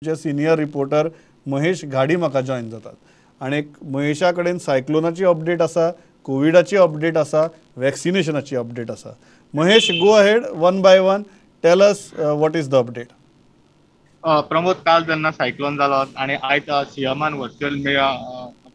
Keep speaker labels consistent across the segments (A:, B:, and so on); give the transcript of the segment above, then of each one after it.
A: Senior reporter Mahesh Ghadi म्हाका join जातात आनी महेशा कडेन सायक्लोनाची अपडेट आसा, कोविडाची अपडेट आसा, वॅक्सिनेशनाची अपडेट आसा. Mahesh, go ahead, one by one tell us what is the update.
B: Pramod, काल जेन्ना सायक्लोन जालो आनी आयज सीएमान व्हर्च्युअल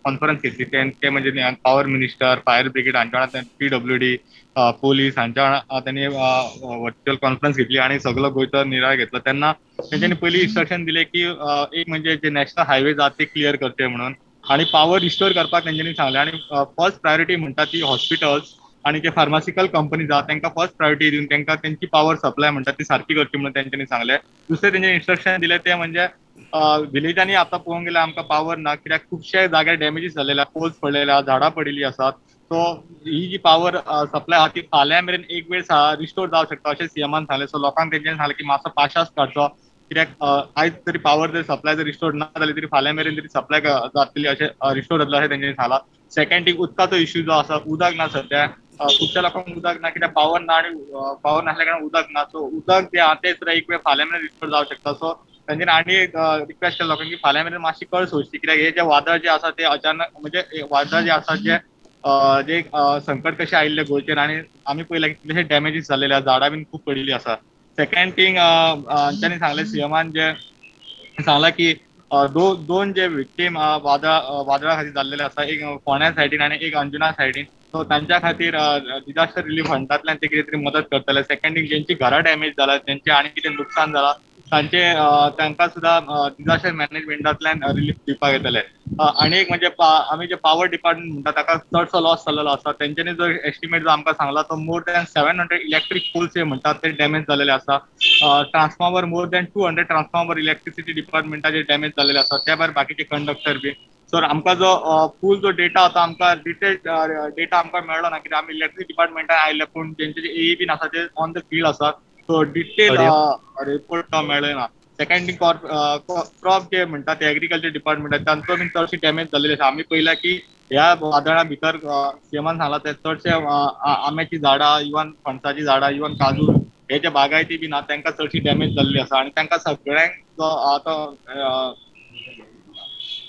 B: कॉन्फरन्स घेतली, ते म्हणजे पॉवर मिनिस्टर, फायर ब्रिगेड हांच्या वांगडा, पीडब्ल्यूडी, पोलीस हांच्या वांगडा त्यांनी व्हर्च्युअल कॉन्फरन्स घेतली आनी सगळो गोंयचो नियाळ घेतलो. तेन्ना तेंच्यांनी पयलीं इन्स्ट्रक्शन दिले की एक म्हणजे जे नॅशनल हायवे आसा ते क्लियर करचे म्हणून आनी पावर रिस्टोर करपाक तेंच्यांनी सांगलें. आनी फर्स्ट प्रायोरिटी म्हणटा ती हॉस्पिटल्स आनी जे फार्मासिकल कंपनीज आसा तांकां फर्स्ट प्रायोरिटी दिवन तांकां तेंची पावर सप्लाय म्हणटा ती सारकी करची म्हणून तेंच्यांनी सांगलें. दुसरें तेंचे इन्स्ट्रक्शन दिलें ते म्हणजे विलेजांनी आतां पळोवंक गेल्यार आमकां पावर ना, कित्याक खुबशे जाग्यार डॅमेजीस जाल्ले, पोल्स पडलेले, झाडां पडिल्ली आसात. सो ही जी पावर सप्लाय आहा ती फाल्यां मेरेन एक वेळ रिस्टोर जावंक शकता अशें सीएमान सांगलें. सो लोकांक तेंच्यांनी सांगलें की मातसो पाशास काडचो, कित्याक आयज तरी पावर जर सप्लाय जर रिस्टोर ना जाली तरी फाल्यां मेरेन तरी सप्लाय जातली अशें रिस्टोर जातलें अशें तेंच्यांनी सांगलां. सेकंड थिंग, उदकाचो इश्यू जो आसा, उदक ना सद्या, खुबश्या लोकांक उदक ना, कित्याक पावर ना आनी पावर नासल्या कारणान उदक ना. सो उदक जें आहा तें सुद्दां एक वेळ फाल्यां मेरेन रिस्टोर जावंक शकता. सो तेंच्यांनी आनी एक रिक्वेस्ट केला लोकांक की फाल्यां मेरेन मातशी कळ सोंसची, कित्याक हे जे वादळ जे आसा ते अचानक म्हणजे वादळ जे आसा जे जे संकट कशें आयिल्लें गोंयचेर आनी आमी पळयलें कितलेशे डॅमेजीस जाल्लेले आसा, झाडां बीन खूब पडिल्ली आसा. सेकंड थिंग, हांच्यांनी सांगलें, सीएमान जे सांगलां की दोन जे विक्टीम वादळा खातीर जाल्लेले आसा, एक फोंड्या सायडीन आनी एक अंजुना सायडीन, सो तांच्या खातीर डिजास्टर रिलीफ फंडांतल्यान ते कितें तरी मदत करतले. सेकंड थिंग, जेंची घरां डॅमेज जाला, जेंचें आनी कितें लुकसाण जाला तांचे तांकां सुद्दां डिजास्टर मॅनेजमेंटांतल्यान रिलीफ दिवपाक येतले. आनी एक म्हणजे आमी जे पावर डिपार्टमेंट म्हणटा ताका चडसो लॉस जाल्लेलो आसा. तेंच्यांनी जो एस्टिमेट जो आमकां सांगला तो मोर दॅन 700 इलेक्ट्रीक पोल्स जे म्हणटात ते डॅमेज जाल्लेले आसा. Transformer, more than 200 transformer electricity डिपार्टमेंटाचे damage जाल्लेले आसा. त्या भायर बाकीचे कंडक्टर बी. सो आमकां जो फूल जो डेटा आसा, आमकां डिटेल डेटा आमकां मेळ्ळो ना, कित्याक आमी इलेक्ट्रिक डिपार्टमेंटान आयिल्ले, पूण जेंचे जे एई बीन आसा ते ऑन the field आसा, सो डिटेल रिपोर्ट तो मेळ्ळे ना. सेकंड थिंग, क्रॉप जे म्हणटा ते एग्रीकल्चर डिपार्टमेंट तांचो बीन चडशी डॅमेज जाल्लेली आसा. आमी पळयला की ह्या वादळा भितर सीएमान सांगला ते चडशे आंब्याची झाडां, इवन फणसाची झाडां, इवन काजू हे जे बागायती बीन आहा तांकां चडशी डॅमेज जाल्ली आसा आनी तांकां सगळ्यांक जो आतां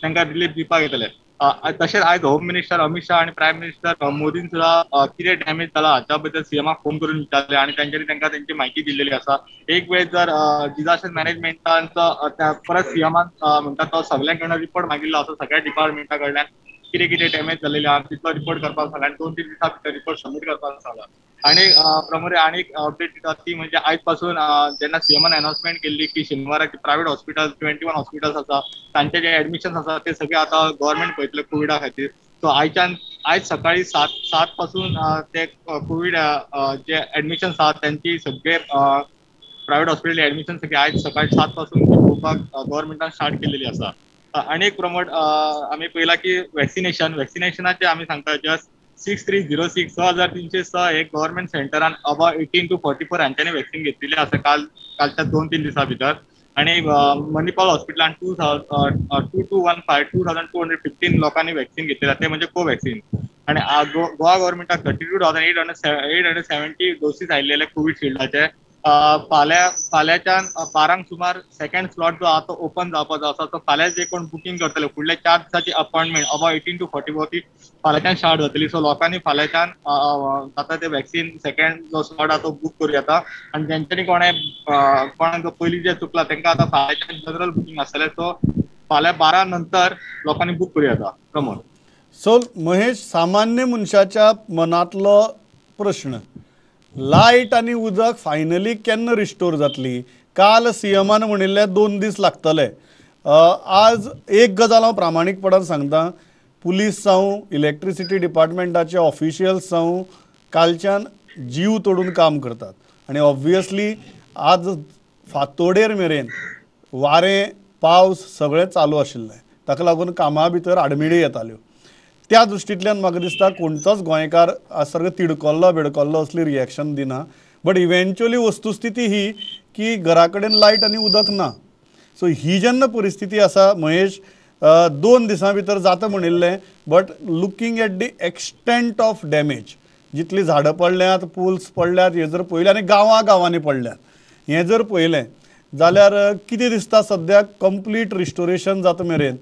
B: तांकां रिलीफ दिवपाक येतले. तशेंच आयज होम मिनिस्टर अमित शाह आनी प्रायम मिनिस्टर मोदीन सुद्दां कितें डॅमेज जाला हाच्या बद्दल सीएमाक फोन करून विचारले आनी तांच्यांनी तांकां तेंची म्हायती दिल्लेली आसा. एक वेळ जर डिजास्टर मॅनेजमेंटांचो परत सीएमान म्हणटा तो सगळ्यां कडल्यान रिपोर्ट मागिल्लो आसा, सगळ्या डिपार्टमेंटा कडल्यान कितें कितें डॅमेज जाल्लेली आहा तितलो रिपोर्ट करपाक सांगला आनी 2-3 दिसां भितर रिपोर्ट सबमीट करपाक सांगला. आनी प्रमोद, आनी एक अपडेट दिता ती म्हणजे आयज पासून जेन्ना सीएमान अनाउन्समेंट केल्ली की शेनवाराक प्रायवेट हॉस्पिटल 21 हॉस्पिटल्स आसा तांचे जे एडमिशन आसा ते सगळे आतां गव्हर्मेंट पळयतले कोविडा खातीर. सो आयज सकाळी 7 पासून ते कोवीड जे एडमिशन आसा तांची सगळे प्रायवेट हॉस्पिटल एडमिशन सगळे आयज सकाळी 7 पासून पळोवपाक गव्हर्मेंटान स्टार्ट केलेली आसा. आनी एक प्रमोट, आमी पळयला की वॅक्सिनेशनाचे आमी सांगता जस्ट 6306 6306 हे गव्हर्मेंट सेंटरान अबाव 18 to 44 हांच्यांनी वॅक्सिन घेतलेली आसा कालच्या 2-3 दिसां भितर. आनी मणिपाल हॉस्पिटलान 2215 2215 लोकांनी वॅक्सिन घेतलेली आसा, ते म्हणजे कोवॅक्सिन. आनी गोवा गव्हर्मेंटाक 32,870 डोसीस आयिल्ले कोविशिल्डाचे. फाल्यांच्यान 12 सुमार सेकंड स्लॉट जो आहा तो ओपन जावपाचो आसा. सो फाल्यां जे कोण बुकींग करतले फुडल्या 4 दिसाची अपॉयंटमेंट अबाव 18 to 44 ती फाल्यांच्यान स्टार्ट जातली. सो लोकांनी फाल्यांच्यान जाता ते वॅक्सिन सेकंड जो स्लॉट आहा तो बूक करूं येता. आनी जेंच्यांनी कोणाक पयलीं जे चुकला तांकां आतां फाल्यांच्यान जनरल बुकींग आसतलें. सो फाल्यां 12 नंतर लोकांनी बूक करूं येता. प्रमोद.
A: सो महेश, सामान्य मनशाच्या मनांतलो प्रश्न, लायट आनी उदक फायनली केन्ना रिस्टोर जातली? काल सीएमान म्हणिल्लें 2 दीस लागतले. आज एक गजाल हांव प्रामाणीकपणान सांगता, पुलीस जावं इलेक्ट्रिसिटी डिपार्टमेंटाचे ऑफिशियल्स जावं कालच्यान जीव तोडून काम करतात आनी ऑब्वियसली आज फांतोडेर मेरेन वारें पावस सगळें चालू आशिल्लें, ताका लागून कामा भितर आडमेळी येताल्यो. त्या दृश्टींतल्यान म्हाका दिसता कोणतोच गोंयकार सारको तिडकल्लो बेडकल्लो असली रिएक्शन दिना. बट इव्हेंच्युअली वस्तुस्थिती ही की घरा कडेन लायट आनी उदक ना. सो ही जेन्ना परिस्थिती आसा महेश, 2 दिसां भितर जाता म्हणिल्लें, but looking at the extent of damage, जितली झाडां पडल्यात, पोल्स पडल्यात, हे जर पळयलें आनी गांवां गांवांनी पडल्यात हें जर पळयलें जाल्यार कितें दिसता सद्याक कंप्लीट रिस्टोरेशन जाता मेरेन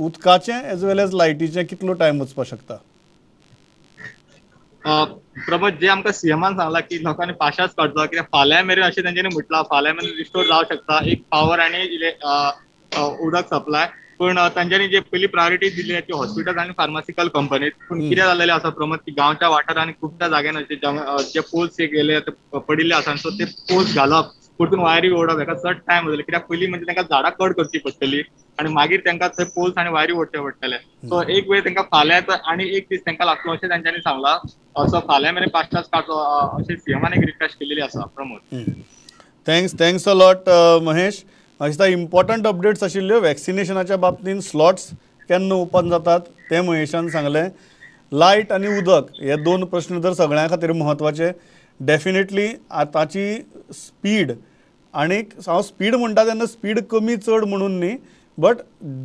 A: उदकाचें एज वेल एज लायटीचें कितलो टायम वचपाक शकता?
B: प्रमोद, जे आमकां सीएमान सांगला की लोकांनी पाशास काडचो, कित्याक फाल्यां मेरेन अशें तेंच्यांनी म्हटलां, फाल्यां मेरेन रिस्टोर जावंक शकता एक पावर आनी उदक सप्लाय. पूण तांच्यांनी जे पयली प्रायोरिटी दिली ती हॉस्पिटल आनी फार्मासिकल कंपनीत. पूण कितें जाल्लें आसा प्रमोद की गांवच्या वाठारांनी खुबश्या जाग्यांनी जे पोल्स गेले पडिल्ले आसा, सो ते पोल्स घालप, परतून वायरी ओडप हेका चड टायम वतलो. कित्याक पयलीं म्हणजे तांकां झाडां कट करची पडटली आनी मागीर तांकां थंय पोल्स आनी वायरी ओडचे पडटले. सो एक वेळ तांकां फाल्यां आनी एक दीस तांकां लागतलो अशें तांच्यांनी सांगलां. सो फाल्यां मेरेन पाशास काडचो अशें सीएमान एक रिक्वेस्ट केलेली आसा Pramod.
A: Thanks a lot Mahesh. म्हाका दिसता इम्पॉर्टंट अपडेट्स आशिल्ल्यो. वॅक्सिनेशनाच्या बाबतींत स्लॉट्स केन्ना ओपन जातात तें महेशान सांगलें. लायट आनी उदक हे दोन प्रश्न तर सगळ्यां खातीर म्हत्वाचे. डेफिनेटली आतांची स्पीड, आनी हांव स्पीड म्हणटा तेन्ना स्पीड कमी चड म्हणून न्ही, बट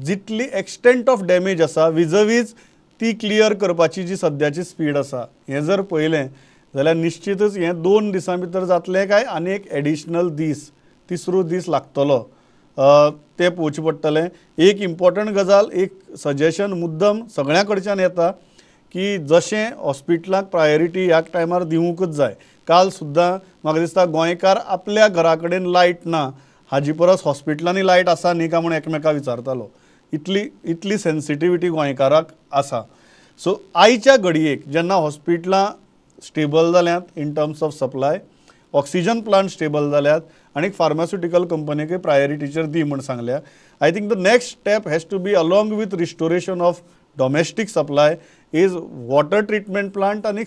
A: जितली एक्सटेंट ऑफ डॅमेज आसा विजवीज ती क्लियर करपाची जी सद्याची स्पीड आसा हें जर पळयलें जाल्यार निश्चितच हें 2 दिसां भितर जातलें काय आनी एक एडिशनल दीस, तिसरो दीस लागतलो तें पळोवचें पडटलें. एक इम्पॉर्टंट गजाल, एक सजेशन मुद्दम सगळ्यां कडच्यान येता की जशें हॉस्पिटलाक प्रायोरिटी ह्या टायमार दिवंकूच जाय. काल सुद्दां म्हाका दिसता गोंयकार आपल्या घरा कडेन लायट ना हाजी परस हॉस्पिटलांनी लायट आसा न्ही काय म्हूण एकमेकाक विचारतालो. इतली सेन्सिटिविटी गोंयकाराक आसा. सो आयच्या घडयेक जेन्ना हॉस्पिटलां स्टेबल जाल्यात in terms of supply, oxygen plant stable जाल्यात आनी फार्मास्युटिकल कंपनीकय प्रायोरिटीचेर दी म्हूण सांगल्या, I think the next step has to be along with restoration of domestic supply is water treatment plant आनी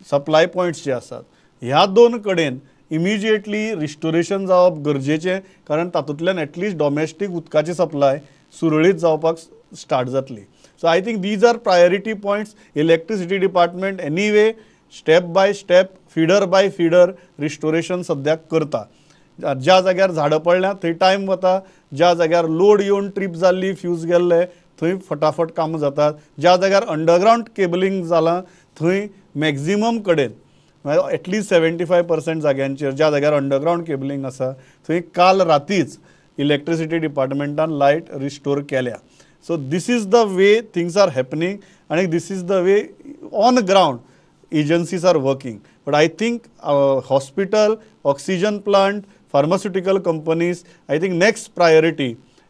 A: सप्लाय पॉयंट्स जे आसात ह्या दोन कडेन इमिजिएटली रिस्टोरेशन जावप गरजेचें, कारण तातूंतल्यान एटलिस्ट डॉमेस्टीक उदकाची सप्लाय सुरळीत जावपाक स्टार्ट जातली. So I think these are priority points. Electricity department anyway step by step, feeder by feeder restoration सद्याक करता. ज्या जाग्यार झाडां पडल्या थंय टायम वता, ज्या जाग्यार लोड येवन ट्रीप जाल्ली, फ्यूज गेल्ले थंय फटाफट कामां जातात, ज्या जाग्यार अंडरग्रावंड केबलिंग जालां थंय मॅक्झिमम कडेन एटलिस्ट 75% जाग्यांचेर ज्या जाग्यार अंडरग्रावंड केबलिंग आसा थंय काल रातीच इलेक्ट्रिसिटी डिपार्टमेंटान लायट रिस्टोर केल्या. So this is the way things are happening आनी this is the way on ground agencies are working. But I think hospital, oxygen plant, pharmaceutical companies, I think next priority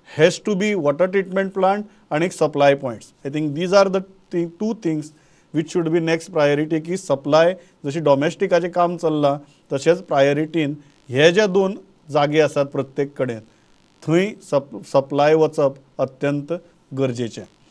A: has to be water treatment plant and supply points. I think these are the two things which should be next priority, की supply जशी डॉमेस्टिकाचें काम चल्लां तशेंच प्रायोरिटीन हे जे दोन जागे आसात प्रत्येक कडेन थंय सप्लाय वचप अत्यंत गरजेचें.